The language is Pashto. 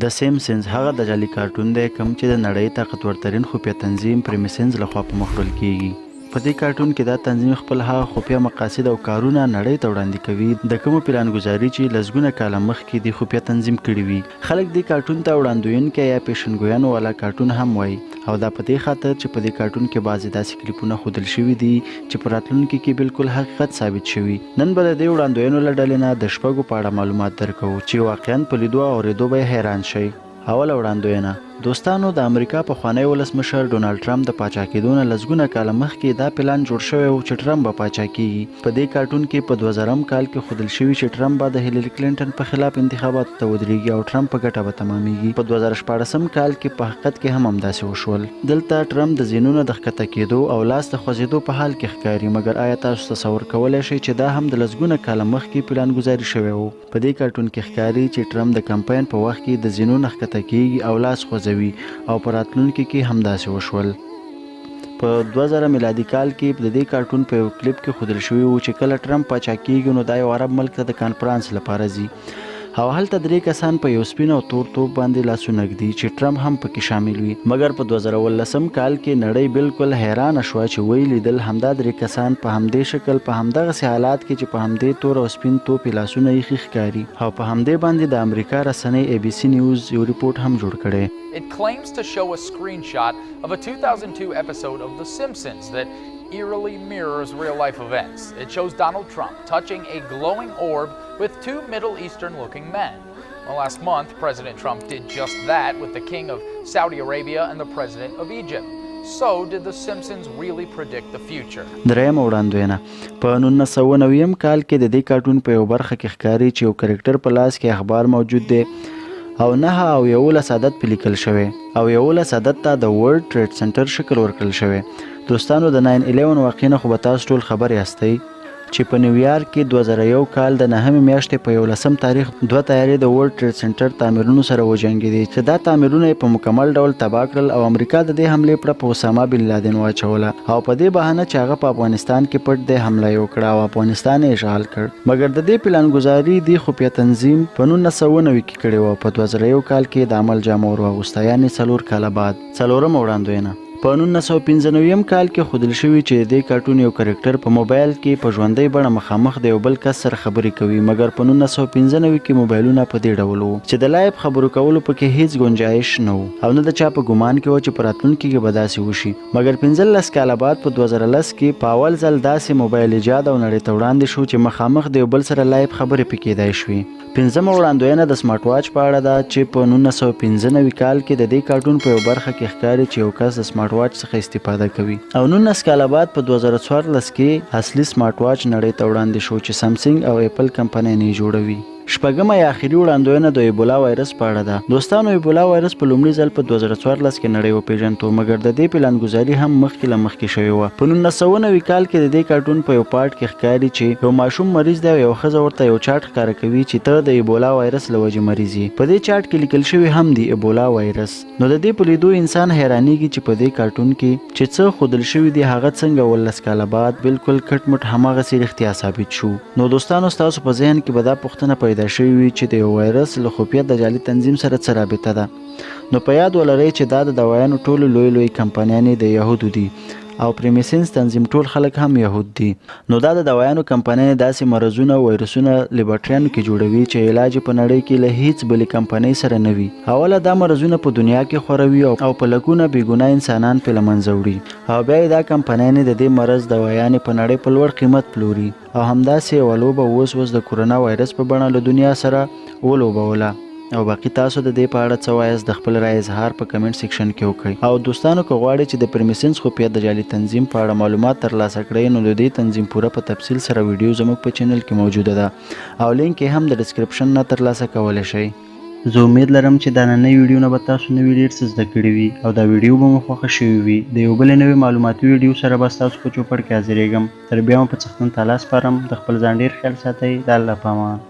د سیمسنز هغه دجالي کارټون دی کوم چې د نړۍ طاقتورترین خفیه تنظیم پریمیسنز لخوا په مخ وړل کیږي. په دې کارټون کې دا تنظیم خپل هغه خفیه مقاصد او کارونه نړۍ ته وړاندې کوي د کومو پلان ګذاري چې لسګونه کاله مخکې دې خفیه تنظیم کړي وي. خلک دې کارټون ته وړاندوینکی یا پیشنګویانو والا کارټون هم وایي او دا په دې خاطر چې په دې کارټون کې بعضې داسې کلیپونه ښودل شوي دي چې په راتلونکي کې بلکل حقیقت ثابت شوي. نن به د دې وړاندوینو له ډلې نه د شپږو په اړه معلومات درکوو چې واقعاً په لیدو او اورېدو به یې حیران شئ. اوله وړاندوینه، دوستانو د امریکا پخوانی ولسمشر ډونالډ ټرمپ د پاچا کېدو نه لسګونه کاله مخکې دا پلان جوړ شوی و چې ټرمپ به پاچا کېږي. په دې کارټون کې په 2000 کال کې ښودل شوي چې ټرمپ به د هیلري کلنټن په خلاف انتخاباتو ته ودرېږي او ټرمپ په ګټه به تمامېږي. په 2016 کال کې په حقیقت کې هم همداسې وشول. دلته ټرمپ د زینو نه د ښکته کېدو او لاس د خوځېدو په حال کې ښکاري، مګر آیا تاسو تصور کولی شئ چې دا هم د لسګونه کاله مخکې پلان ګذاري شوی و؟ په دې کارټون کې ښکاري چې ټرمپ د کمپاین په وخت کې د زینو نه ښکته کېږي او لاس خوځوي او په راتلونکي کې همداسې وشول. په 2000 میلادي کال کې د دې کارټون په یو کلیپ کې ښودل شوي وو چې کله ټرمپ پاچا کېږي نو دا یو عرب ملک ته د کانفرانس لپاره ځي او هلته درې کسان په یو سپین او تور توپ باندې لاسونه ږدي چې ټرمپ هم پکې شامل وي. مګر په 2017 کال کې نړۍ بلکل حیرانه شوه چې ویې لیدل همدا درې کسان په همدې شکل په همدغسې حالات کې چې په همدې تور او سپین توپ یې لاسونه ایښي ښکاري او په همدې باندې د امریکا رسنۍ ای بي سي نیوز یو رپورټ هم جوړ کړی. It claims to show a screenshot of a 2002 episode of The Simpsons that eerily mirrors real life events. It shows Donald Trump touching a glowing orb with two Middle Eastern looking men. Well, last month, President Trump did just that with the King of Saudi Arabia and the President of Egypt. So, did The Simpsons really predict the future? درېیمه وړاندوینه، په 1990 کال کې د دې کارټون په یوه برخه کې ښکاري چې یو کرکټر په لاس کې اخبار موجود دی او 9 او 11 عدد پې لیکل شوی او 11 عدد ته د ورلډ ټریډ سنټر شکل ورکړل شوی. دوستانو د 9/11 واقعې نه خو به تاسو ټول خبر یاستئ چې په نیویارک کې 2001 کال د نهمې میاشتې په 11 تاریخ دوه طیارې د ورلډ ټریډ سنټر تعمیرونو سره وجنګېدې چې دا تعمیرونه یې په مکمل ډول تباه کړل او امریکا د دې حملې پړه په اسامه بن لادن واچوله او په دې بهانه چې هغه په افغانستان کې پټ دی حمله یې وکړه او افغانستان یې اشغال کړ. مګر د دې پلانګذاري دې خفیه تنظیم په 1990 کې کړې وه، په 2001 کال کې یې د عمل جامه ور واغوسته یعنې څلور کاله بعد. څلورمه وړاندوینه، په 1995 کال کې ښودل شوي چې د دې کارټون یو کرکټر په موبایل کې په ژوندۍ بڼه مخامخ د یو بل کس سره خبرې کوي، مګر په 1995 کې موبایلونه په دې ډول وو چې د لایف خبرو کولو پکې هیڅ ګنجایش نه وو او نه د چا په ګمان کې وه چې په راتلونکي کې به داسې وشي. مګر 15 کاله بعد په 2010 کې په اول ځل داسې موبایل ایجاد او نړۍ ته وړاندې شو چې مخامخ د یو بل سره لایف خبرې پې کیدای شوې. پنځمه وړاندوینه د سمارټ واچ په اړه ده چې په 1995 کال کې د دې کارټون په یو برخه کې ښکاري چې یو کس د سمارټ واچ څخه استفاده کوي او 19 کاله بعد په 2014 کې اصلي سمارټ واچ نړۍ ته وړاندې شو چې سامسنګ او اپل کمپنۍ یې جوړوي. شپږمه یا اخري وړاندوینه د ایبولا وایرس په اړه ده. دوستانو ایبولا وایرس په لومړي ځل په 2014 کې نړۍ وپیژندو، مګر د دې پلانګذاري هم مخکې له مخکې شوې وه. په 1990 کال کې د دې کارټون په یو پارټ کې ښکاري چې یو ماشوم مریض دی او یوه ښځه ورته یو چارټ ښکاره کوي چې ته د ایبولا وایرس له وجې مریض یې. په دې چارټ کې لیکل شوي هم دي ایبولا وایرس. نو د دې په لیدو انسان حیرانیږي چې په دې کارټون کې چې څه ښودل شوي دي هغه څنګه 17 کاله بعد بلکل کټ مټ هماغسې رښتیا ثابت شو. نو دوستانو ستاسو په ذهن کې به دا پوښتنه پیدا شوې وي چې د یو وایرس له خفیه دجالي تنظیم سره څه رابطه ده؟ نو په یاد ولرئ چې دا د دوایانو ټولو لوی لوی کمپنیانې د یهودو دي او پریمیسنس تنظیم ټول خلک هم یهود دي. نو دا د دوایانو کمپنیانې داسې مرضونه او وایرسونه لیبارټریانو کې جوړوي چې علاج یې په نړۍ کې له هیڅ بلې کمپنۍ سره نه وي. اوله دا مرضونه په دنیا کې خوروي او په لکونه بې ګناه انسانان پرې له منځه وړي او بیا یې دا کمپنیانې د دې مرض دوایانې په نړۍ په لوړ قیمت پلوري او همداسې یوه لوبه اوس اوس د کرونا وایرس په بڼه له دنیا سره ولوبوله. او باقي تاسو د دې په اړه څه وایاست د خپل رای اظهار په کمنټ سیکشن کې وکړئ. او دوستانو که غواړئ چې د پرمیسنس خفیه دجالي تنظیم په اړه معلومات ترلاسه کړئ نو د دې تنظیم پوره په تفصیل سره ویډیو زموږ په چینل کې موجوده ده او لینک یې هم د ډسکرپشن نه ترلاسه کولی شئ. زه امید لرم چې دا ننۍ ویډیو نه به تاسو نوي ډیر څه زده کړي وي او دا ویډیو به مو خوښه شوي وي. د یو بلې نوې معلوماتي ویډیو سره به ستاسو په چوپړ کې حاضریږم. تر بیا مو په څښتن تعالی سپارم. د خپل ځان ډیر خیال ساتئ. د الله په امان.